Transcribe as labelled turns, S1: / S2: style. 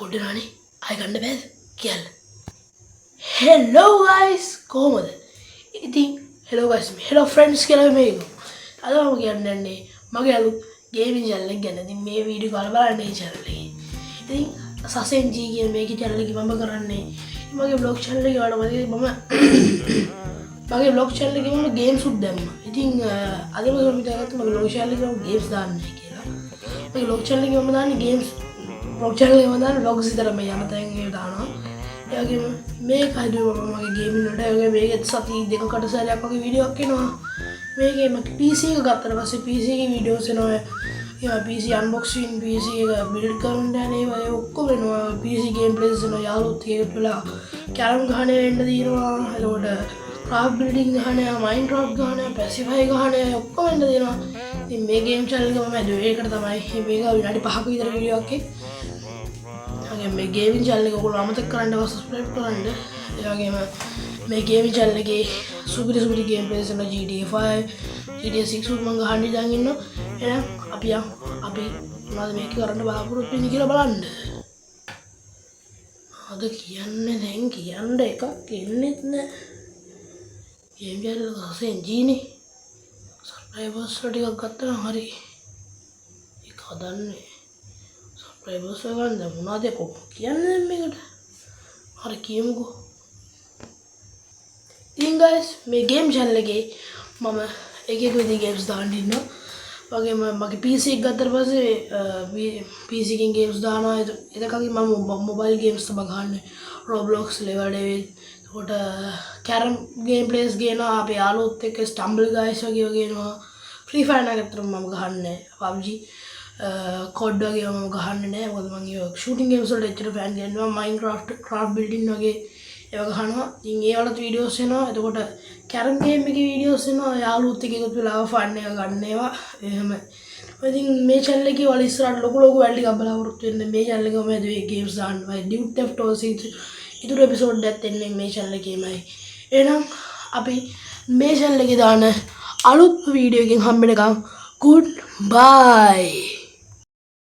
S1: Record වෙනවනේ. ආයෙ ගන්න බෑද කියන්න. හෙලෝ ගයිස්, කොහොමද? ඉතින් හෙලෝ ගයිස්, හෙලෝ ෆ්‍රෙන්ඩ්ස් කියලා මේක. අද මම කියන්න යන්නේ මගේ අලුත් ගේමින් චැනල් එක ගැන. ඉතින් මේ වීඩියෝ කාල බලන්න මේ චැනල් එකේ. ඉතින් සසෙන් ජී කියන මේකේ චැනල් එකේ මම කරන්නේ මගේ බ්ලොග් චැනල් එකේ වඩා මගේ මම මගේ බ්ලොග් චැනල් එකේ මම ගේම්ස් උත් දැම්මා. ඉතින් අද මම හිතාගත්තා මගේ බ්ලොග් චැනල් එකේ මම ගේම්ස් දාන්නේ කියලා. මගේ බ්ලොග් චැනල් එකේ මම දාන්නේ ගේම්ස්, බ්ලොග් චැනල් එකේ මම දාන්නේ ව්ලොග්ස් විතරම, යන තැන් ඒවා දානවා. ඒ වගේම මේක හදුවේ මම මගේ ගේමින් වලට. ඒ වගේම මේකෙත් සති 2කට සැරයක් වගේ වීඩියෝ එකක් එනවා. මේකේ මගේ PC එක ගත්තට පස්සේ PC එකේ වීඩියෝස් එනවා. ඒවා PC unboxing, PC එක බිල්ඩ් කරන්න යන ඒවා ඒ ඔක්කොම එනවා. PC game plays එනවා. යාළුවොත් එක්ක එකතු වෙලා කැරම් ගහන එන්න තියෙනවා. එතකොට ක්‍රාෆ්ට් බිල්ඩින් ගහන, මයින්ක්‍රාෆ්ට් ගහන, පැසිෆයි ගහන ඔක්කොම එන්න තියෙනවා. ඉතින් මේ ගේම් චැනල් එක මම හැදුවේ ඒකට තමයි. මේක විනාඩි 5ක විතර වීඩියෝ එකක්. ඒ මේ ගේමින් චැනල් එක ඔයගොල්ලෝ අමතක කරන්න එපා සබ්ස්ක්‍රයිබ් කරන්න. ඒ වගේම මේ ගේමින් චැනල් එකේ සුපිරි සුපිරි ගේම් ප්ලේස් එනවා. GTA 5, GTA 6 උත් මං ගහන්න ඉඳන් ඉන්නවා. එහෙනම් අපි යන්, අපි මොනවද මේක කරන්න බලාපොරොත්තු වෙන්නේ කියලා බලන්න. අද කියන්නේ දැන් කියන්න එකක් එන්නෙත් නෑ. ගේම් චැනල් එක හසෙන් ජීනේ. සබ්ස්ක්‍රයිබර්ස් ටිකක් ගත්තා නම් හරි. ඒක හදන්නේ. සබ්ස්ක්‍රයිබර්ස් ගන්න දැන් මොනවද කො කියන්නේ දැන් මේකට? හරි, කියමුකෝ. ඉතින් ගයිස්, මේ ගේම් චැනල් එකේ මම එක එක විදිහේ ගේම්ස් දාන්න ඉන්නවා. වගේම මගේ PC එක ගත්තට පස්සේ PC එකෙන් ගේම්ස් දානවා. එතකන් මම මොබයිල් ගේම්ස් තමයි ගහන්නේ. Roblox, Level Devil, එතකොට කැරම් ගේම් ප්ලේස් ගේනවා. අපේ යාළුවොත් එක්ක ස්ටම්බල් ගයිස් වගේ ඒවා ගේනවා. ෆ්‍රී ෆයර් නම් ඇත්තටම මම ගහන්නේ නෑ. PUBG, කොඩ් වගේ ඒවා මම ගහන්නේ නෑ. මොකද මං ඒ ෂූටින් ගේම්ස් වලට එච්චර ෆෑන් දෙයක් නෑ. මයින්ක්‍රාෆ්ට්, ක්‍රාෆ්ට් බිල්ඩින් වගේ ඒවා ගහනවා. ඉතින් ඒ වලත් වීඩියෝස් එනවා. එතකොට කැරම් ගේම් එකේ වීඩියෝස් එනවා. යාළුවොත් එක්ක එකතු වෙලා ෆන් එක ගන්න ඒවා. එහෙම. ඉතින් මේ චැනල් එකේ වල ඉස්සරහට ලොකු ලොකු වැඩ ටිකක් බලාපොරොත්තු වෙන්න. මේ චැනල් එකේ මම හැදුවේ ගේම්ස් දාන්න. ඩියුට් තෙෆ්ට් ඕ ඉතුරු එපිසෝඩ් එකත් එන්නේ මේ චැනල් එකේමයි. එහෙනම් අපි මේ චැනල් එකේ දාන අලුත් වීඩියෝ එකකින් හම්බෙනකම් ගුඩ් බයි.